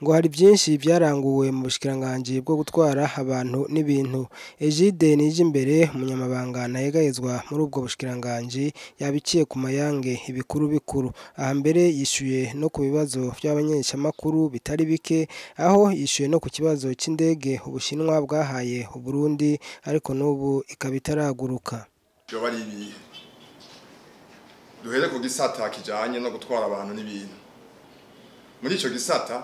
Ngo hari byinshi byaranguwe mu bushikiranganji bwo gutwara abantu n'ibintu. Egide Nijimbere, umunyamabanga ntayegayezwa muri ubwo bushikiranganji, yabiciye ku mayange ibikuru bikuru. Aha mbere yishuye no ku bibazo vy'abamenyeshamakuru bitari bike, aho yishuye no ku kibazo c'indege Ubushinwa bwahaye Uburundi ariko n'ubu ikaba itaraguruka. Vyoba ari ibihe? Duhere ku gisata kijanye no gutwara abantu n'ibintu. Muri ico gisata,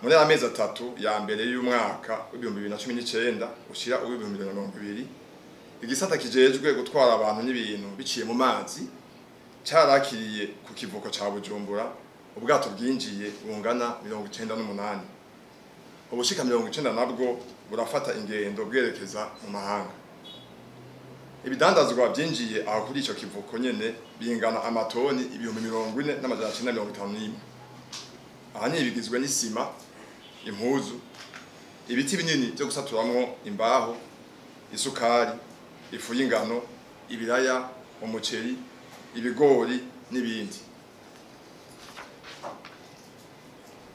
muri aya mezi atatu ya mbere y'umwaka w'2019 ushira uw'2020, igisata kijejwe gutwara abantu n'ibintu biciye mu mazi carakiriye ku kivuko ca Bujumbura ubwato bwinjiye bungana 98. Ubushika 90 nabwo burafata ingendo bwerekeza mu mahanga. Ibidandazwa byinjiye aho kuri ico kivuko nyene bingana amatoni 40,951. Ahanini bigizwe n'isima, impuzu, ibiti binini byo gusaturamwo imbaho, isukari, ifu y'ingano, ibiraya, umuceri, ibigori n'ibindi.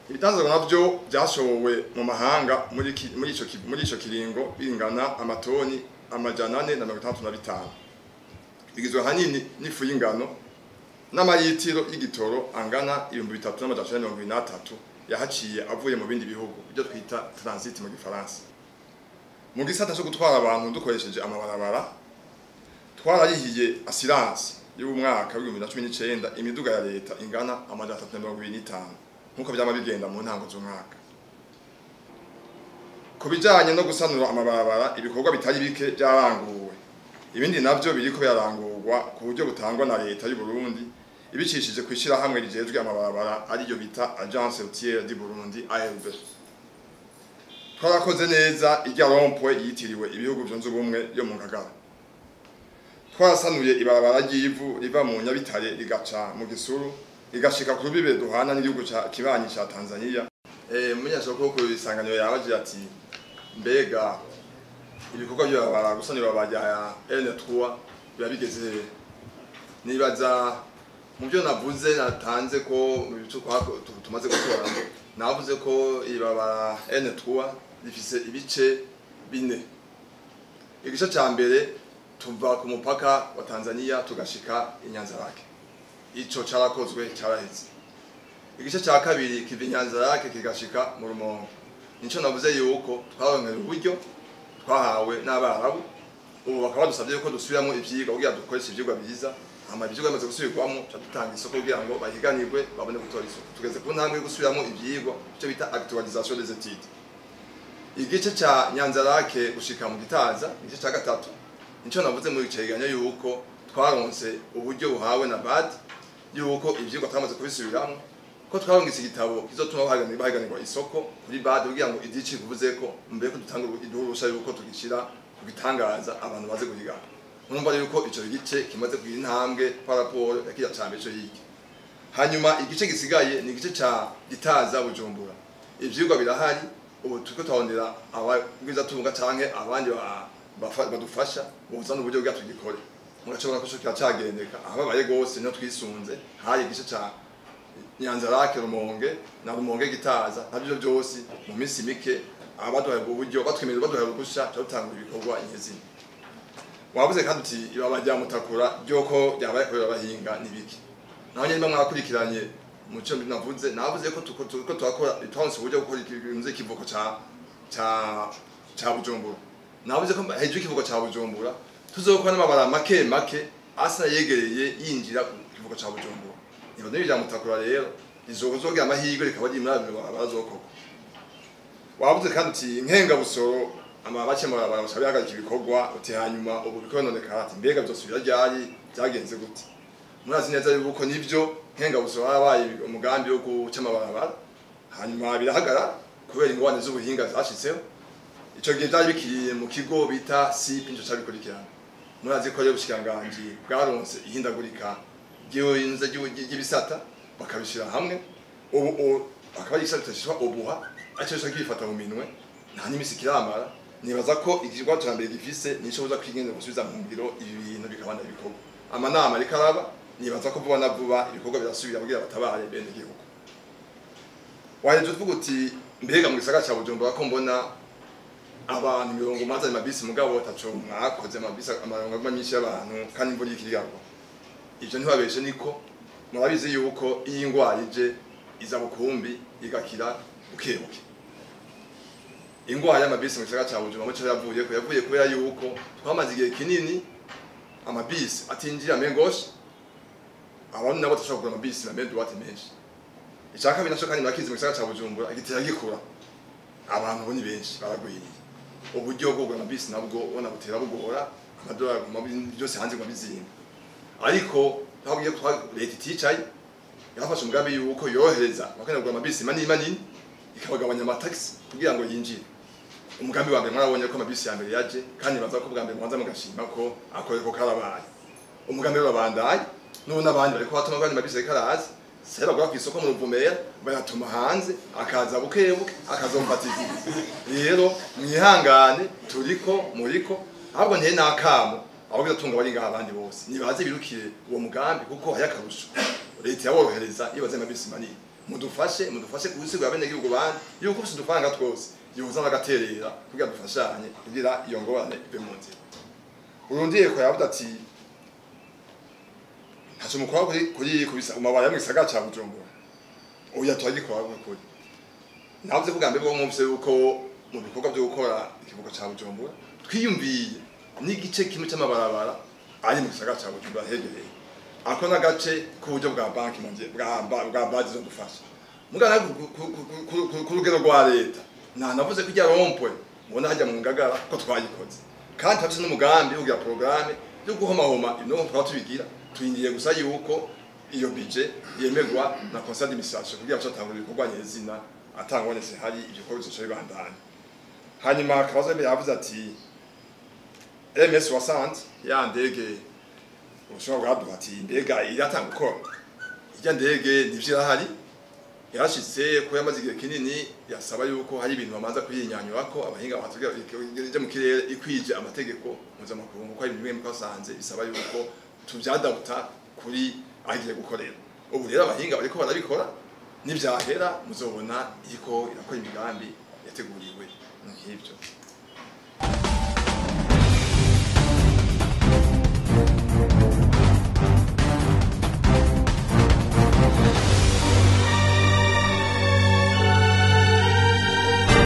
Ibidandazwa navyo byashowe mu mahanga muri ico kiringo bingana amatoni 465. Bigizwe ahanini n'ifu y'ingano n'amayitiro y'igitoro angana 3,973 yahaciye avuye mu bindi bihugu, ibyo twita transit mu gifaransa. Mu gisata cyo gutwara abantu dukoresheje amabarabara, twararihiye assurance y'umwaka w'2019 imiduga ya leta ingana 325 nkuko vyama bigenda mu ntango z'umwaka. Ku bijanye no gusanura amabarabara, ibikorwa bitari bike byaranguwe, ibindi navyo biriko birarangurwa ku buryo butangwa na leta y'u Burundi ibicishije kwishira hamwe rijejwe amabarabara ariyo bita Agence Routière du Burundi ARB. Twarakoze neza irya rond-point yitiriwe ibihugu vyunze ubumwe yo mu Ngagara. Twarasanuye ibarabara ry'ivu riva mu Nyabitare rigaca mu Gisuru rigashika ku rubibe duhana n'igihugu ca kibanyi ca Tanzania. Munyashoko ku isanganiro yabaje ati mbega ibikorwa by'abarabara gusanura ibarabara rya N3 biba bigeze. Nibaza mu byo navuze natanze ko mu bice tumaze gukora, navuze ko ibarabara N3 rifise ibice bine. Igice ca mbere tuva ku mupaka wa Tanzania tugashika i Nyanza-Lac, ico carakozwe caraheze. Igice ca kabiri kiva i Nyanza-Lac kigashika mu Rumonge, nico navuze yuko twaronkeye uburyo twahawe n'abarabu, ubu bakaba badusabye yuko dusubiramwo ivyigwa kugira dukoreshe ivyigwa byiza. Hama ivyigwa bimaze gusubirwamwo ca dutanga isoko kugira ngo bahiganirwe babone gutora isoko. Tugeze ku ntambwe yo gusubiramwo ivyigwa, ico bita actualisation des études. Igice ca Nyanza-Lac gushika mu Gitaza, igice ca gatatu, nico navuze muri cegeranyo yuko twaronse uburyo buhawe na BAD, yuko ivyigwa twamaze kubisubiramwo, ko twarongese igitabo kizotuma bahiganirwa isoko kuri BAD kugira ngo idici kuvuze ko mbere ko dutanga iduhurusha yuko tugishira kugitangaza abantu baze guhigana. Urumva yuko ico gice kimaze kugira intambwe par rapport ya kirya ca mbere co hirya. Hanyuma igice gisigaye ni igice ca Gitaza Bujumbura. Ivyigwa birahari, ubu turiko turarondera abagwizatunga canke abandi badufasha buzana uburyo bwa tugikore. Murashobora ko ico kiracagendeka, ahababaye gose niho twisunze, hari igice ca Nyanza-Lac Rumonge na Rumonge Gitaza, navyo byose mu minsi mike abaduhaye uburyo batwemerera baduhaye uruhusha cyarutangura ibikorwa inyezina. Wavuze kandi uti ibaba rya Mutakura ryoko ryabaye kubera abahinga nibiki. Naho nyine mwakurikiranye muco navuze, navuze ko tuko turakora twanse uburyo gukora ikintu ikivuko ca Bujumbura. Navuze ko hejuru ikivuko ca Bujumbura tuzokora n'amabara make make asa yegereye yinjira ku kivuko ca Bujumbura. Niba n'ibya Mutakura rero izozogira amahirwe rikaba ryimra barazokoko. Wavuze kandi uti nkenga busoro amabace murabara bashabihagarika ibikorwa, uti hanyuma ubu bikononekara, ati mbega bizosubira ryari, byagenze gute? Murazi neza yuko nivyo nkenga busoro harabaye umugambi wo guca amabarabara, hanyuma birahagara kubera ingorane z'ubuhinga zashitseho. Ico gihe byari bikiriye mu kigo bita SIP, nico cabikurikirana. Murazi ko rero ubushikiranganji bwaronse ihindagurika ry'ibisata bakabishira hamwe, ubu akaba ari igisata citwa Obuha arico gica gifata mu minwe, nta n'imisi kiramara. Nibaza ko igikorwa ca mbere gifise nico uza kwigenza gusubiza mu ngiro ibi bintu bikabana ibikorwa. Amanama ariko araba, nibaza ko vuba na vuba ibikorwa birasubira kugira batabare bene igihugu. Wahejeje uvuga uti Mbega mu gisagara ca Bujumbura ko mbona abantu mirongo mazanye amabisi mugabo taco mwakoze amabisi amarongo aguma myinshi y'abantu kandi imvura iriko iragwa. Ivyo ntibabeshe, niko murabizi yuko iyi ngwara ije iza bukumbi igakira bukebuke. Ingwara y'amabisi mu gisagara ca Bujumbura muco yavuye ko yavuye kubera yuko twamaze igihe kinini amabisi atinjira main gauche, abantu nabo batashobora kugura amabisi na main droite menshi. Icya kabiri naco kandi murakizi, mu gisagara ca Bujumbura igitera gikura, abantu bo ni benshi baragwiriye, uburyo bwo kugura amabisi nabwo ubona butera bugora, amadolari aguma byose hanze guma bizimba. Ariko twabwiye ko leta iticaye, yarafashe umugambi yuko yorohereza abakeneye kugura amabisi manini manini, ikabagabanya amataxi kugira ngo yinjire. Umugambi wa mbere mwarabonye ko amabisi ya mbere yaje, kandi baza ko bwa mbere mubanza mugashima ko akoreko karabaye. Umugambi w'abandaye n'ubu n'abandi bariko batuma kandi amabisi ariko araza, se bagura ku isoko mu Ruvumera bayatuma hanze, akaza buke buke akazomfata igihe. Rero mwihangane, turiko muriko ahubwo ntihe n'akamo abagize atunga bari ngaha abandi bose nibaze birukire uwo mugambi, kuko hari akarusho leta yaborohereza iyo bazanye amabisi manini. Mudufashe gusigura abenegihugu bandi yuko ufise udufaranga twose yoza bagaterera kugira dufashanye kugira iyo ngorane ive mu nzira. Urundiye ko yavuze ati ntaco mukora kuri kubisa umabara yo mu gisagara ca Bujumbura. Oya, turagikora kuri. Navuze ko bwa mbere bwo mwumvise yuko mu bikorwa byo gukora ikivuko ca Bujumbura twiyumviye n'igice kimwe c'amabarabara ari mu gisagara ca Bujumbura hegereye, ako n'agace k'uburyo bwa banki mondiale bwa base zo gufasha mugana ku rugero rwa leta. Nta navuze ko ijya rond-point mubona hajya mu Ngagara ko twayikoze, kandi turafise n'umugambi wo kugira porogaramu yo guhomahoma ibinogo twaba tubigira. Turindiye gusa yuko iyo budget yemerwa na conseil d'administration kugira ngo batangure ibikorwa nyezina atangwane hari ibikorwa bizoca bibandanya. Hanyuma akabazo mbere yavuze ati MS 60 ya ndege ubushinwa bwaduha, ati mbega iratanga gukora irya ndege? Nivyo, irahari, yarashitse ko yamaze igihe kinini, yasaba yuko hari ibintu bamanza kuyinyanyura ko abahinga batubwira ije mu kirere ikwije amategeko mpuzamakungu, ko hari ibintu bimwe twasanze bisaba yuko tuvyadabuta kuri agiye gukorera. Ubu rero abahinga bariko barabikora, nivyahera muzobona iriko irakora imigambi yateguriwe nk'ivyo.